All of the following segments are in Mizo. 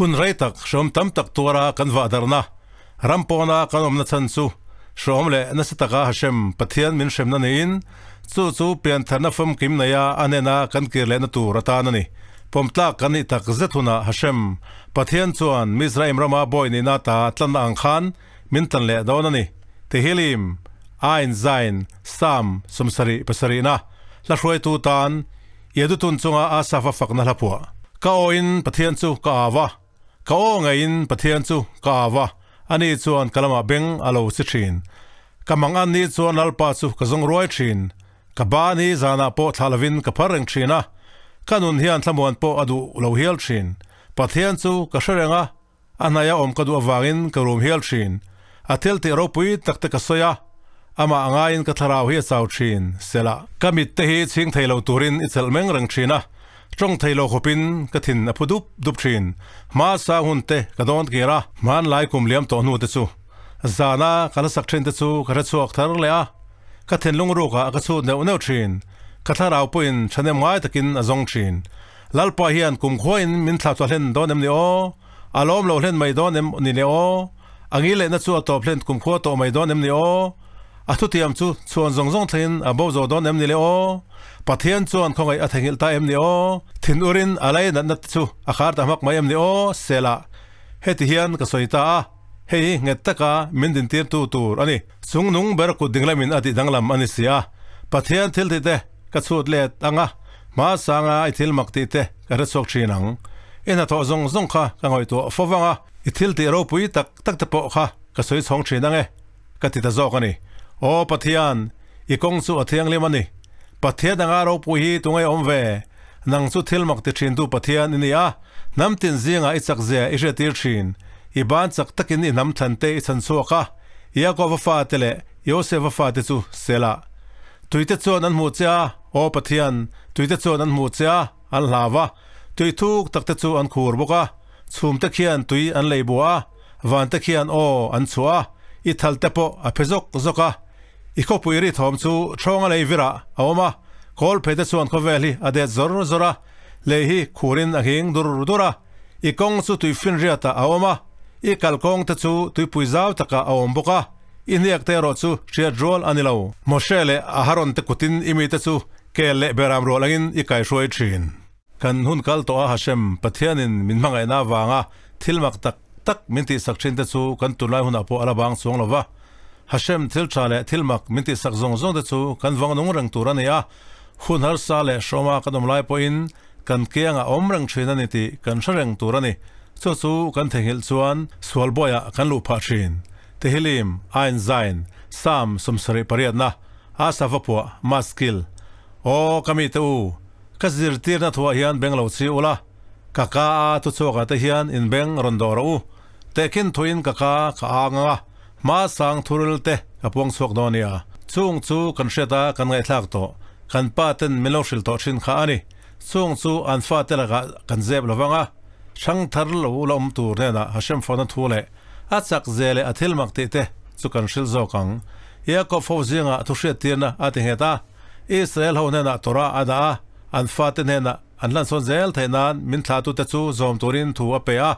Hun rei tak hreawm tam tak tuara kan vahdarhna, ram pawna kan awmna chhan chu hreawm leh nasa taka Hashem, Pathian min hremna niin, chu chu piantharna famkim neia a hnena kan kir lehna tur atan a ni. Pawmtlak kan nih tak zet hunah Hashem, Pathian chuan Mizraim rama bawi nihna ta tlanna ang khan min tlan leh dawn a ni. Tehillim, Ain Zain, Psalm 77na, hla hruaitu tan, Iadutun chunga Asafa fakna hla phuah. Ka awin Pathian chu ka au a, ka aw ngeiin Pathian chu ka au a, ani chuan ka lamah beng a lo si thin. Ka mang an ni chuan Lalpa chu ka zawng ruai thin. Ka ba ni zanah pawh thlah lovin ka phar reng thin a, ka nun hian thlamuan pawh a duh lo hial thin. Pathian chu ka hre reng a, A hnaia awm ka duh avangin ka rum hial thin. A thil tih ropui tak te ka sawi a, amah angaiin ka thlarau hi a chau thin, Sela. Ka mit te hi chhing thei lo turin i chelh meng reng thin a, tawng thei lo khawpin ka thin a phu dup dup thin. Hma sang hun te ka dawn kir a, hmanlai kum liam tawh hnu te chu zana ka la sak thin te chu ka hre chhuak thar leh a, ka thinlung rukah ka chhut neuh neuh thin. Ka thlarau pawhin thahnem ngai takin a zawng thin. Lalpa hian kumkhuain min thla tla hlen dawn em ni aw? A lawm lo hlen mai dawn em ni le aw? A ngil lehna chu a tawp hlen kumkhua tawh mai dawn em ni aw? A thutiam chu chhuan zawng zawng thlengin a bo zo dawn em ni le aw? Pathian chuan khawngaih a theihnghilh ta em ni aw? Thin urin a lei natna te chu a khar ta hmak mai em ni aw? Selah, Heti hian ka sawi ta a, hei hi nghet taka min dintirtu tur a ni. Chung nung ber kut dinglamin a tih danglam a ni si a, Pathian thil tih te ka chhut let ang a, hma sanga i thil mak tih te ka hre chhuak thin ang. I hnathawh zawng zawng kha ka ngaihtuah fo vang a, i thil tih ropui tak tak te pawh kha ka sawi chhawng thin ang e, ka ti ta zawk a ni. Aw Pathian, i kawng chu a thianghlim a ni. Pathian anga ropui hi tunge awm ve? Nang chu thil mak ti thintu Pathian i ni a, hnam tin zingah i chak zia i hriattir thin. I ban chak takin i hnam thlan te i chhan chhuak a, Iakoba fate leh Josefa fate chu Selah. Tuite chuan an hmuh che a, Aw Pathian, tuite chuan an hmuh che a, an hlau a, tui thuk takte chu an khur bawk a, chhumte khian tui an lei buah a, vante khian aw an chhuah a, i thalte pawh a phe zawk zawk a. I khawpui ri thawm chu ṭhawnga lei virah a awm a, kawl pheite chuan khawvel hi a det zawr zawr a, lei hi khurin a nghing dur dur a, i kawng chu tui finriatah a awm a, i kalkawngte chu tuipui zau takah a awm bawk a. I hniak te erawh chu hriat rual a ni lo. Moshe leh Aharon te kutin i mite chu kel leh beram rual angin i kaihruai thin. Kan hun kal tawh a Hashem, Pathianin min hmangaihna avanga thil mak tak tak min tihsak thin te chu kan tunlai hunah pawh a la bang chuang lo va. Hashem thil tha leh thil mak min tihsak zawng zawng te chu kan vang nung reng tur a ni a, hun harsa leh hrawma kan awm lai pawhin kan kiangah awm reng thin a ni tih kan hre reng tur a ni. Chu chu kan theihnghilh chuan sual bawiah kan luh phah thin. Tehillim, Ain Zain, Psalm 78na, Asafa phuah, Maskil. Aw, ka mite u, ka zirtirna thuah hian beng lo chi ula, ka ka a thuchhuakah te hian in beng rawn dawh rawh u. Tehkhin thuin ka ka ka ang ang a, hma sang thuril te ka puang chhuak dawn nia. Chung chu kan hriat a kan ngaihthlak tawh, kan pa ten min lo hrilh tawh thin kha a ni. Chung chu an fate lakah kan zep lo vang a, hrang thar lo la awm tur hnenah Hashem fawhna thu leh A chak ze leh a thil mak tih te chu kan hrilh zawk ang. Jakob ho zingah thu hriattirna a ti nghet a, Israel ho hnenah Torah a dah a, an fate hnenah an hlansawn zel theih nan min thlahtute chu zawm turin thu a pe a,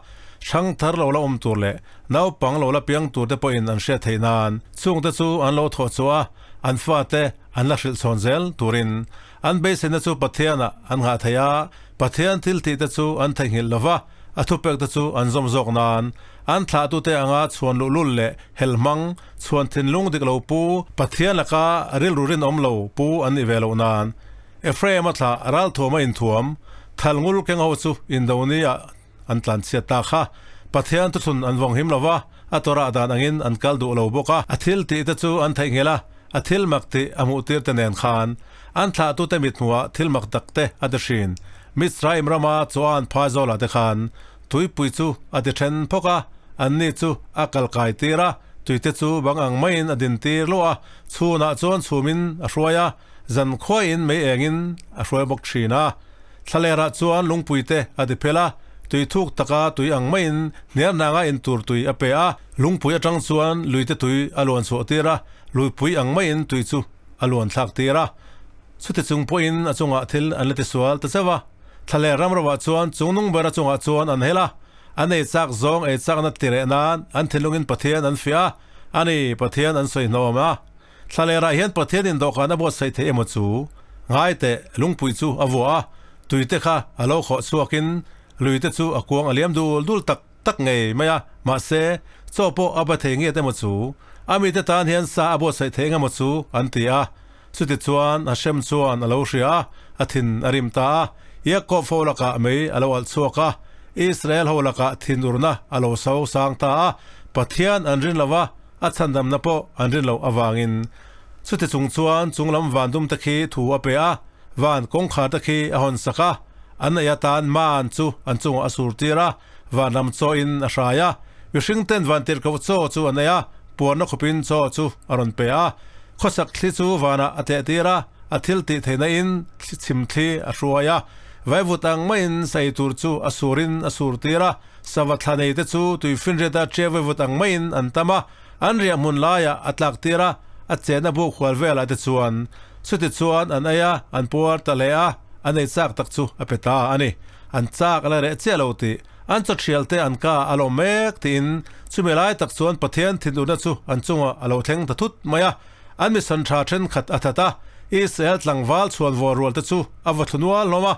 hrang thar lo la awm tur leh naupang lo la piang tur te pawhin an hriat theih nan chungte chu an lo thawh chhuah a, an fate an la hrilh chhawn zel turin an beiseina chu Pathianah an nghah thei a, Pathian thil tih te chu an theihnghilh lo va, a thupek te chu an zawm zawk nan an thlahtute anga chhuan luhlul leh helhmang, chhuan thinlung dik lo pu, Pathian laka rilru rinawm lo pu an nih ve loh nan. Ephraim-a thlah ralthuama inthuam, thalngul keng ho chu Indoni ah an tlanchhiat ta kha. Pathian thuthlun an vawng him lo va, a Torah dan angin an kal duh lo bawk a. A thil tih te chu an theihnghilh a, a thil mak tih a hmuh tir te nen khan an thlahtute mithmuhah thil mak tak te a ti hrin. Mitzrayim rama Zoan phai zawlah te khan tuipui chu a ti then phawk a, anni chu a kal kai tir a, tuite chu bang ang maiin a din tir luah a, chhunah chuan chhumin a hruai a, zan khuaiin mei engin a hruai bawk thin a. Thlalerah chuan lungpui te a ti phel a, tui thuk taka tui ang maiin hniarhnanga intur tui a pe a, lungpui atang chuan luite tui a luan chhuah tir a, luipui ang maiin tui chu a luan thlak tir a. Chuti chung pawhin a chungah thil an la tisual ta chauh a, thlaler ram rovah chuan chung nung ber a chungah chuan an hel a. An ei chak zawng ei chakna ti reh nan an thinlungin Pathian an fiah a, a ni, Pathian an sawi hnawm a. Thlalerah hian Pathian in dawhkan a buatsaih theih emaw chu? Ngai teh, lungpui chu a vuah a, tuite kha a lo khawh chhuakin luite chu a kuang a liam dul dul tak tak ngei mai a, mahse, chaw pawh a ba thei ngiat emaw chu? A mite tan hian sa a buatsaih thei eng emaw chu? an ti a. Chutichuan Hashem chuan a lo hria a, a thin a rim ta a. Yaakov ho lakah mei a lo alh chhuak a, Israel ho lakah thinurna a lo so sang ta a, Pathian an rin lo va, a chhandamna pawh an rin loh avangin. Chuti chung chuan chunglam van dum te khi thu a pe a, van kawngkhar te khi a hawn sak a, an ei atan man chu an chungah a sur tir a, vanram chaw in a hrai a, mihring ten van tirhkoh chaw chu an ei a, puarna khawpin chaw chu a rawn pe a, khawsak thli chu vanah a tleh tir a, a thil tih theihna in thli chhim thli a hruai a, vaivut ang maiin sa ei tur chu a surin a sur tir a, Sava thla nei te chu tuifinriata ṭia vawivut ang maiin an tam a, an riah hmun laiah a tlak tir a, a chenna buk hual velah te chuan. Chuti chuan an ei a, an puar ta hle a, an ei chak tak chu a pe ta a ni. An chak a la reh chiah lo tih, an chawṭhial te an ka a lawm mek tiin chumi lai tak chuan Pathian thinurna chu an chungah a lo thleng ta thut mai a, an misan ṭha ṭhenkhat a that a, Israel tlangval chhuan vawr rual te chu a va thlu nual hlawm a,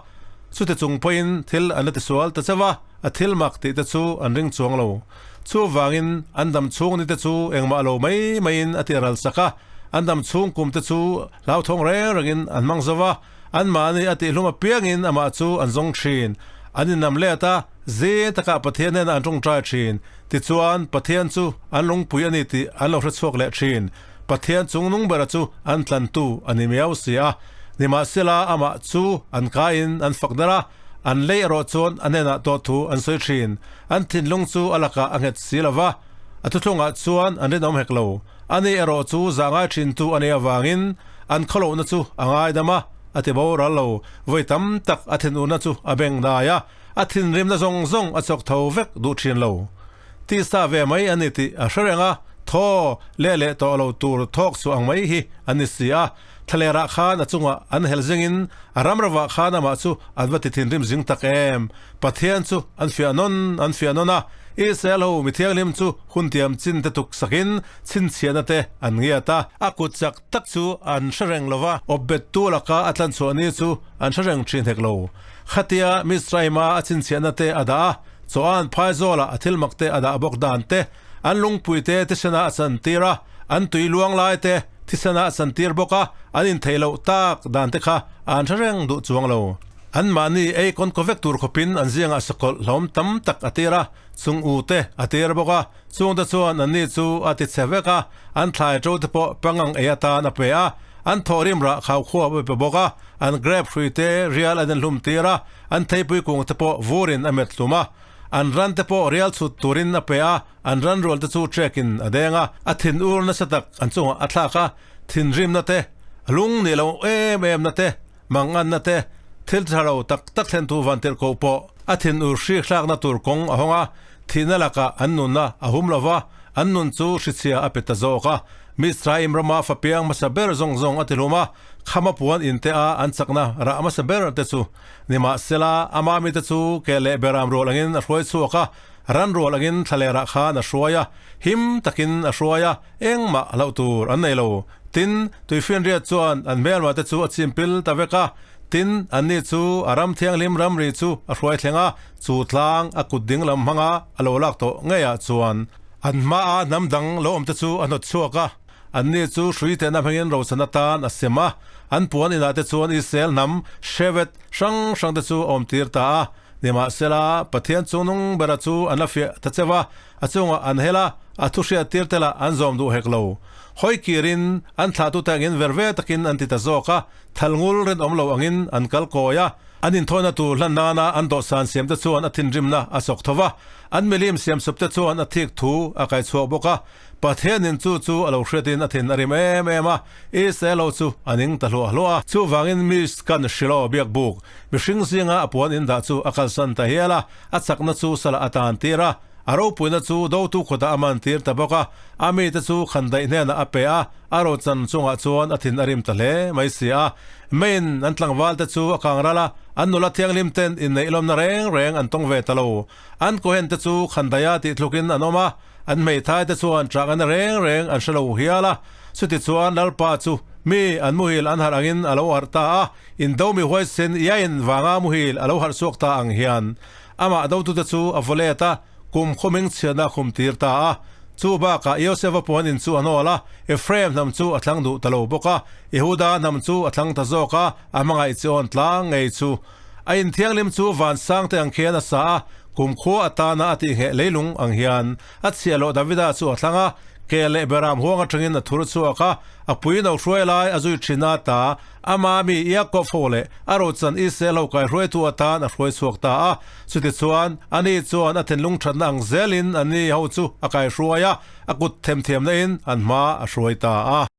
chuti chung pawhin thil an la tisual ta chauh a. A thil mak tih te chu an ring chuang lo. Chuvangin an dam chhung ni te chu engmah lo mai maiin a ti ral sak a, an dam chhung kum te chu hlauthawng reng rengin an hmang zo va, anmahni a tihhlum apiangin amah chu an zawng thin. An innam let a, zing takah Pathian hnenah an tawngtai thin. Tichuan, Pathian chu an lungpui a ni tih an lo hre chhuak leh thin. Pathian chung nung bera chu an tlantu a ni miau si a. Nimahsela amah chu an kaiin an fak der a. An lei erawh chuan a hnenah tawh thu an sawi thin. An thinlung chu a lakah a nghet si lo va, a thuthlungah chuan an rinawm hek lo. Ani erawh chu zah ngai thintu a nih avangin an khawlohna chu a ngaidam a, a ti boral lo. Vawi tam tak a thinurna chu a beng dai a, a thinrimna zawng zawng a chawk tho vek duh thin lo. Tisa ve mai a ni tih a hre reng a, thaw leh leh tawh lo tur thawk chhuah ang mai hi an ni si a. Thlalerah khan a chungah an hel zingin a ramravah khan amah chu an va ti thinrim zing tak em? Pathian chu an fiah nawn an fiah nawn a, Israel ho mi thianghlim chu hun tiam chin te tuk sakin chhinchhiahna te an ngiat a. A kut chak tak chu an hre reng lo va, awpbettu laka a tlanchhuah ni chu an hre reng thin hek lo. Khatia Mizraima a chhinchhiahna te a dah a, Chawhan phaizawlah a thilmak te a dah bawk dan te, An lungpuite thisena a chantir a, an tui luang laite thisena a chantir bawk a, an intheih loh tak dan te kha an hre reng duh chuang lo. Anmahni ei kawn kaw vek tur khawpin an zingah sakawlh hlawm tam tak a tir a, chung u te a tir bawk a, chungte chuan anni chu a ti chhe vek a, an thlai to te pawh pangang ei atan a pe a, an thawhrim rah khaukhua a pe bawk a, an grape hrui te rial an inhlum tir a, an theipui kung te pawh vurin a met hlum a. An ran te pawh rial chhut turin a pe a, an ran rual te chu trek-in a deng a. A thin ur nasa tak an chungah a thlak a, thinrimna te, lung nih lo em em na te, manganna te, thil tha lo tak tak thlentu vantirhkoh pawh a thin ur hrik hlakna tur kawng a hawng a, thihna lakah an nunna a hum lo va, an nun chu hrichhia a pe ta zawk a. Mizraim rama fapiang hmasa ber zawng zawng a ti hlum a, khama puan inte a an chakna rah hmasa ber te chu Nimahsela, a mamite chu ke leh beram rual angin a hruai chhuak a, ran rual angin thlalerah khan a hruai a, him takin a hruai a, engmah hlauh tur an nei lo. Tin, tuifinriat chuan an hmelmahte chu a chimpil ta vek a, tin, anni chu a ram thianghlim ramri chu a hruai thleng a, chu tlang a kut ding lam hmanga a lo lak tawh ngeiah chuan an hmaa hnam dang lo awmte chu a hnawt chhuak a. Anni chu hrui tehna hmangin rochan atan a sem a, an puan inah te chuan Israel hnam hrevet hrang hrang te chu a awmtir ta a. Nimahsela, Pathian chungnung bera chu an la fiah ta cheu a, a chungah an hel a, a thu hriattir te lah an zawm duh hek lo. Hawi kirin an thlahtute angin ver ve takin an ti ta zawk a, thalngul rinawm lo angin an kal kawi a. An inthawina tur hlan nana an dawhsan siamte chuan a thinrimna a sawk tho va, an milim siamsawpte chuan a thik thu a kaichhuak bawk a. Pathianin chu chu a lo hriatin a thin a rim em em a, Israel ho chu a ning ta hluah hluah a. Chuvangin Mishkan Shiloh biak buk, mihring zinga a puan indah chu a kalsan ta hial a, a chakna chu salah a tan tir a. A ropuina chu dotu khawtah a mantir ta bawk a, a mite chu khandaih hnenah a pe a, a rochan chungah chuan a thin a rim ta hle mai si a. Main an tlangval te chu a kang ral a, an nula thianghlim ten inneih lawmna reng reng an tawng ve ta lo. An kohen te chu khandaih a tih thlukin an awm a, an hmeithai te chuan ṭah ngana reng reng an hre lo hial a. Chutichuan Lalpa chu mi an muhil an harh angin a lo harh ta a, indo mi huaisen iain vanga muhil a lo harh chhuak ta ang hian Amah dotute chu a vaw let a, kum khawming chhiatna a khum tir ta a. Chu bakah Yosefa puan in chu a hnawl a, Ephraim hnam chu a thlang duh ta lo bawk a, Yehuda hnam chu a thlang ta zawk a, a hmangaih chi awn tlang ngei chu. A inthianghlim chu van sangte ang khian a sa a, kum khua atana a tihngheh leilung ang hian a chhiah loh Davida chu a thlang a, ke leh beram huang atangin a thur chhuak a, a pui no hruai lai a zui thin a ta. Ama mi Iakob ho leh a rochan Israel ho kaihruaitu atan a hruai chhuak ta a. Chutichuan, ani chuan a thinlung thatna ang zelin anni ho chu a kaihruai a, a kut themthiamna in an hma a hruai ta a.